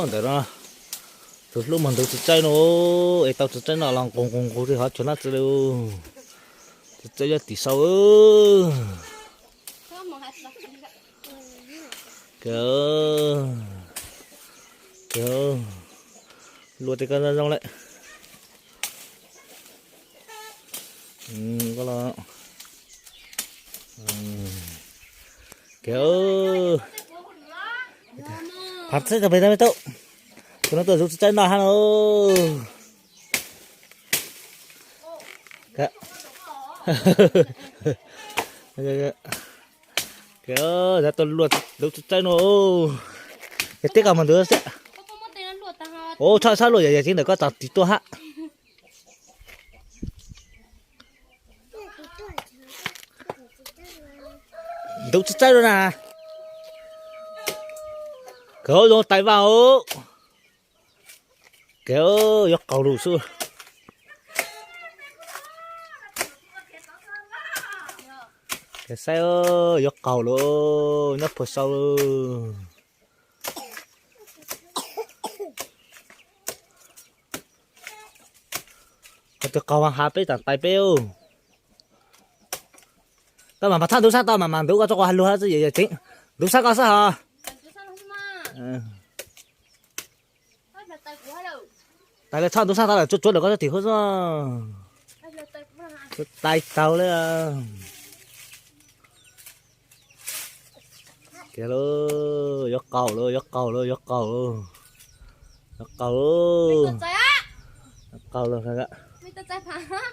Ntawm no, tus hlub mas ntawd txiv tsaib no, es tau txiv tsaib no los nqus nqus nqus li hov tsuag nab txi li. Txiv tsaib nyob tim sau. Luaj tej koj zoo zoo lawm. Koj los, kiag, phav txeb tau pem tau, tus no tuaj ntxuv txiv tsaib no hab no. Kiag, tuaj luaj ntxuv txiv tsaib no. Yog tib qho mas ntawd xwb. Ua tshaj sab luaj yam yam tseev ntawm koj txog tiv tuaj hab. Ntxuv txiv tsaib lawm na. Kawg zoo tais vaj os. Kiag, yuav qaug lawm xwb. Kiag saib, yuav qaug lawm, nyob puag sau lawm. Qhov twg qaug mas has peb txhaj tais peb. Tau mam mam txhaj ntxuv sab tau mam mam ntxuv koj tso quas has lug hab txwb yam yam tseev. Ntxuv sab koj xwb hos. Tais lawm txhaj ntxuv sab tau lawm tsuav tsuav lawm koj txhob tim huv xwb. Tais taug li. Kiag lawm, yuav qaug lawm, yuav qaug lawm, yuav qaug lawm. Yuav qaug lawm. Yuav qaug lawm.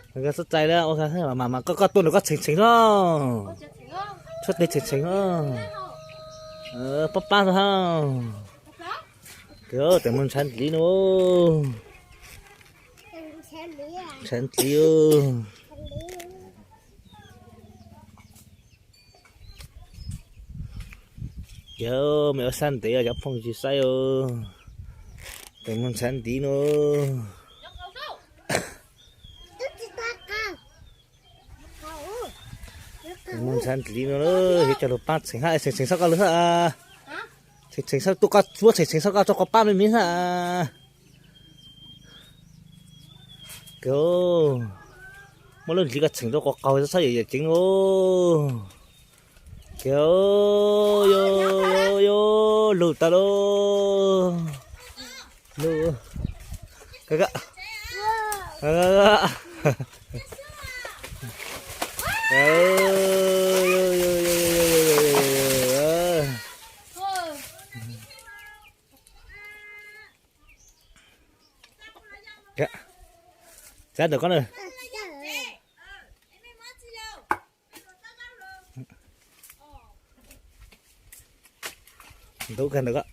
Koj xub txais li, mam mam koj koj tuaj ntawm koj txheem txheem xwb. Tshuab teg txheem txheem xwb. Pab pab xwb hab. Kiag, tes muag ntshav ntliv no. Ntshav ntliv. Yog me ua sab ntev cov phooj ywg saib, tes muag ntshav ntliv no. Tes muag ntshav ntliv no, yuav coj lug pab txheem hab, txheem txheem xwb koj lawm hab. Txheem txheem xwb, tuaj koj tsuab txheem txheem xwb koj tso quas pab me me hab. Kiag, muab lub ntliv koj txheem rau quas qaug txhob yam yam tseev no. Kiag, yuav lug tas lauj. Lug. Txav ntawm koj na. Ntub kag ntawm koj.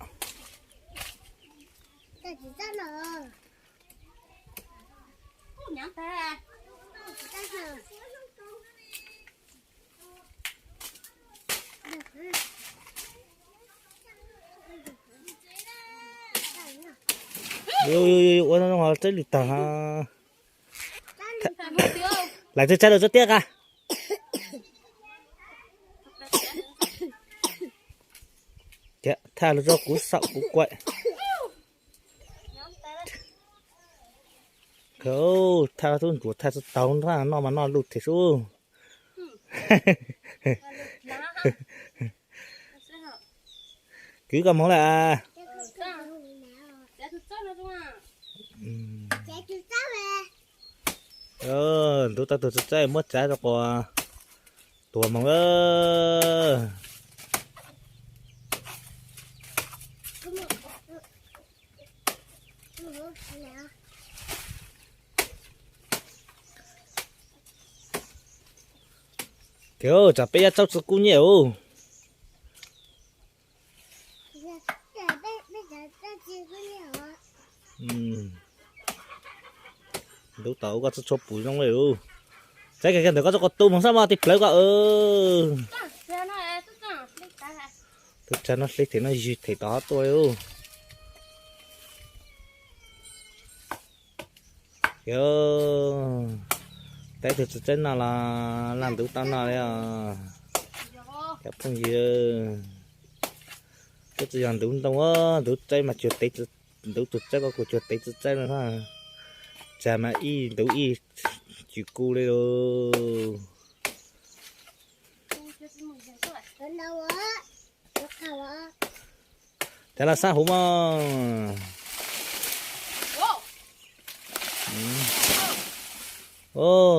Ua no ho teb lwm tag. Lawv tsaib lawv tsaib tiab qa. Thaj los rau kuv saum kuv kuaim. Thaj tub ntsuas thaj tub taug noj mas noj luj them sub. Kwv koj moog lawm. Ntub tau tug txaib muab txav rau quas tuag moog lawm. Kiag, tsam peb yab tsaub tsi kub nyiaj ub. Ntub tau koj txhob tshuav pum zoo li. Txav kiag ntawm koj txhob quas tu moog xwb mog, tij plawv koj. Tug tsav no hle them no ywg them tom qhov tuaj li. Yog, teb tug txiv tsaib no los laj ntub tau no li os. Cov phooj ywg, peb tsis yog ntub ntoo, ntub tsaib mas tsuas tev Ntub tus txaij ko kuv cuag tev txaij txaij no na. Tsag mas ib ntub ib, tsis kub li lauj. Cas los xab huv mog.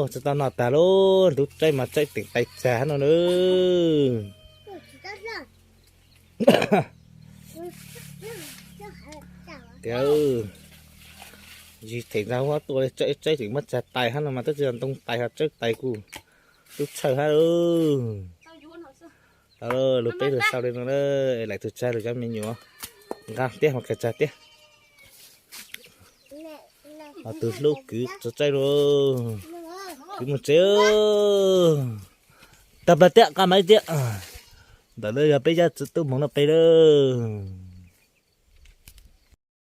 Tsis tau noj tag lauj, ntub tsaib mas tsaib teem tais tsag no na. Tias zis them ntag, huab tuaj li tsaib tsaib tseem muab tsag tais hab no mas twb tsis yog ntoo tais ho tsaib tais kuj tub tshawj hab lauj. Lug peb lug sau li no, laim tug tsag lug cov me nyuam nqa tiab mus khaws tsag tiab. Ho tus hlub kwv txaij tsaib lauj. Kwv mus tsev. Tag plaws tiag, nqa mas ib tiag. Ntawm no yog peb zaj txwm tub hmoov no peb lawm.